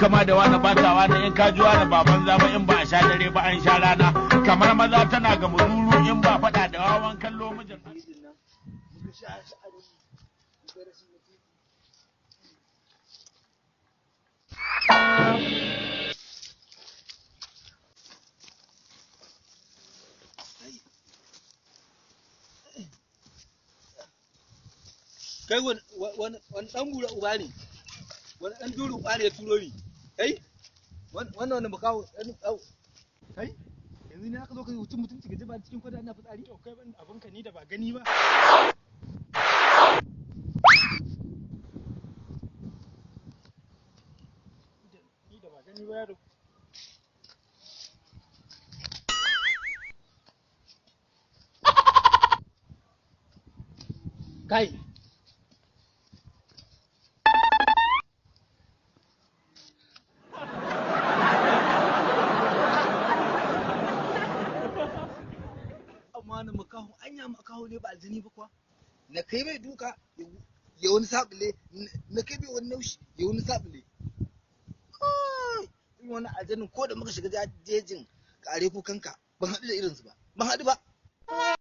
kama da wani bata wani in ka ji wani baban zama in ba a sha dare ba an sha rana kamar maza tana ga muzuru in ba faɗa da wawan kallo mijin. Kai, wani dan bura uba ne, wani dan duru uba ne ya turo ni. Kai, wannan wani makaho dan au. Kai, yanzu ne aka zo ka wucin mutunci ka jefa cikin kwata ina fitsari. To kai, ban abinka ni da ba gani ba. Ni da ba gani ba, yaro. Kai. Amma wani makaho, anya makaho ne ba aljini ba kuwa? Na kai mai duka ya wani sabule, na kai mai wani naushi ya wani sabule. Irin wani aljanin ko da muka shiga jejin kare kukanka ban haɗu da irinsu ba, ban haɗu ba.